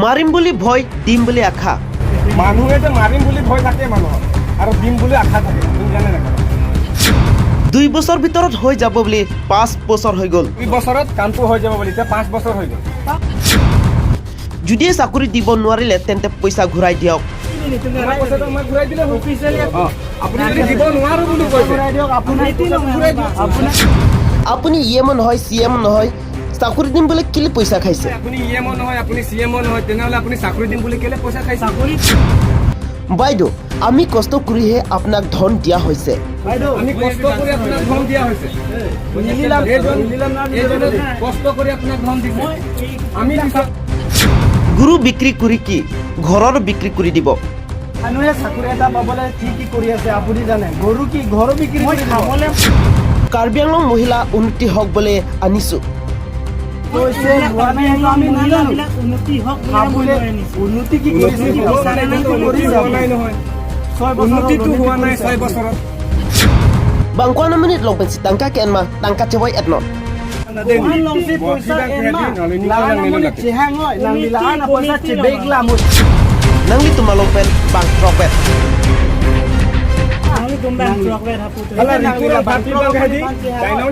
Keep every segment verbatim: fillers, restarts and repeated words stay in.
মাৰিম বুলি ভয়, দিম বুলি আশা। মানুহে যে মাৰিম বুলি ভয় থাকে মানুহৰ, আৰু দিম বুলি আশা থাকে, আপুনি জানে নে? দুই বছৰ ভিতৰত হৈ যাব বুলি পাঁচ বছৰ হৈ গ'ল। দুই বছৰত কামটো হৈ যাব বুলি, এতিয়া পাঁচ বছৰ হৈ গ'ল। যদিহে চাকৰি দিব নোৱাৰিলে, তেন্তে পইচা ঘূৰাই দিয়ক। আমাৰ পইচাটো আমাক ঘূৰাই দিলে হ'ল। অ, আপুনি যদি দিব নোৱাৰো বুলি কৈছে, আপুনি পইচাটো ঘূৰাই দিয়ক। আপুনি ই এম অ' নহয়, চি এম অ' নহয়, চাকৰি দিম বুলি কেলে পইচা খাইছে? আপুনি ই এম অ' নহয়, আপুনি চি এম অ' নহয়, তেনেহ'লে আপুনি চাকৰি দিম বুলি কেলে পইচা খাইছে? বাইদেউ, আমি কষ্ট কৰিহে আপোনাক ধন দিয়া হৈছে। বাইদেউ, আমি কষ্ট কৰি আপোনাক ধন দিয়া হৈছে। নিলিলাম, এইজন, নিলিলাম না, এইজনে কষ্ট কৰি আপোনাক ধন দিছে। আমি দিছো। গৰু বিক্ৰী কৰি কি ঘৰৰ বিক্ৰী কৰি দিব? মানুহে চাকৰি এটা পাবলৈ কি কি কৰি আছে আপুনি জানে? গৰু কি ঘৰ বিক্ৰী কৰি দিব? কাৰ্বি আংলং মহিলা উন্নতি হওক বুলি আনিছো। কৈছে, লোৱা নাই, এইটো আমি নাজানো। মহিলাবিলাক উন্নতি হওক বুলি আমি খাবলৈ লৈ আনিছো। উন্নতি কি কৰিছে? উন্নতি হোৱা নাই, উন্নতি হোৱা নাই নহয়। ছয় বছৰ উন্নতিটো হোৱা নাই, ছয় বছৰত। Bang ko-an amonit along pensi tangka ke-en ma, tangka chevoi-et non. Ko-an alongsi poisa en ma? La-an amonit chehang oi, nangli la-an apoisa chebek lam oi. Nanglitum along pen bang throkvet. Nanglitum bang throkvet hapu tu. Hala nangli la bang throkvet, bang chehang oi.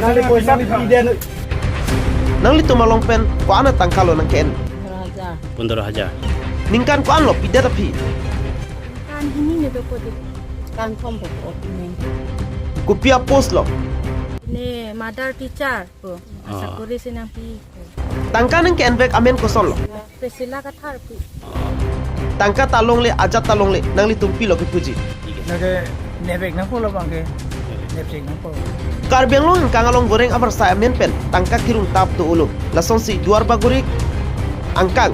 Nangli poisa piden oi. Nanglitum along pen ko-an atangka lo nangke-en? Pondro hajar. Pondro hajar. Ningkan ko-an lo pidet aphi? Kan hini ne do ko de. Kan thom ko ko ne. Kopi a-post lo? Ne mother teacher ko. Ah. Sakori si nangpi. Tangka nangke-envek amen koson lo? Priscilla Katharpi. Tangka ta longle, ajat ta longle, nanglitum pilo kepuji? Neke nepvek nangpo lo bang ke. Nepvek nangpo. Karbi Anglong angkang along voreng abarsai amen pen tangka kerung tap do-olo. Lasonsi Duar Bagori angkang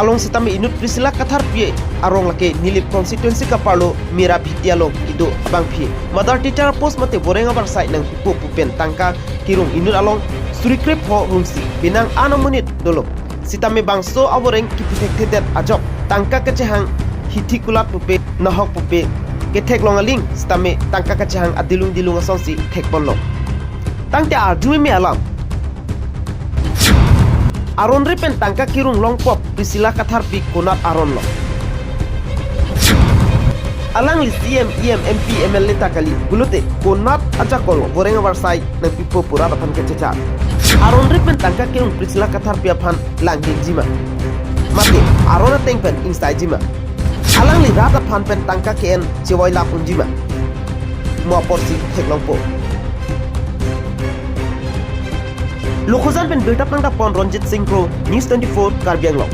along sitame inut Priscilla Katharpi arong lake Nilip constituency kaparlo Mira Bhiti along kedo abangpi mother teacher post mate voreng abarsai nangpipo pu pen tangka kerung inut along suri krepho rumsi penang an amonit dolo. Sitame bangso avoreng kipu thekthedet ajok tangka kachehang hithi kulat pupe, nahok pupe, ketheklong aling sitame tangka kachehang adilung dilung asonsi thekponlo. Tangte arjumeme alam. Aron re pen tangka kerung longpo Priscilla Katharpi konat aron lo? Alangli C M, E M, M P, M L A ta kali. Pulote konat ajakong voreng abarsai nangpipo pu rat aphan kechechar. Aron re pen tangka kerung Priscilla Katharpi aphan langdingji ma? Mate aron ateng pen ingsaiji ma? Alangli rat aphan pen tangka ke-en chevoi lap unji ma? Mo aporsi theklongpo. Lokhojan pen birta pangdapon Ronjit Singh Kro, News twenty-four, Karbi Anglong.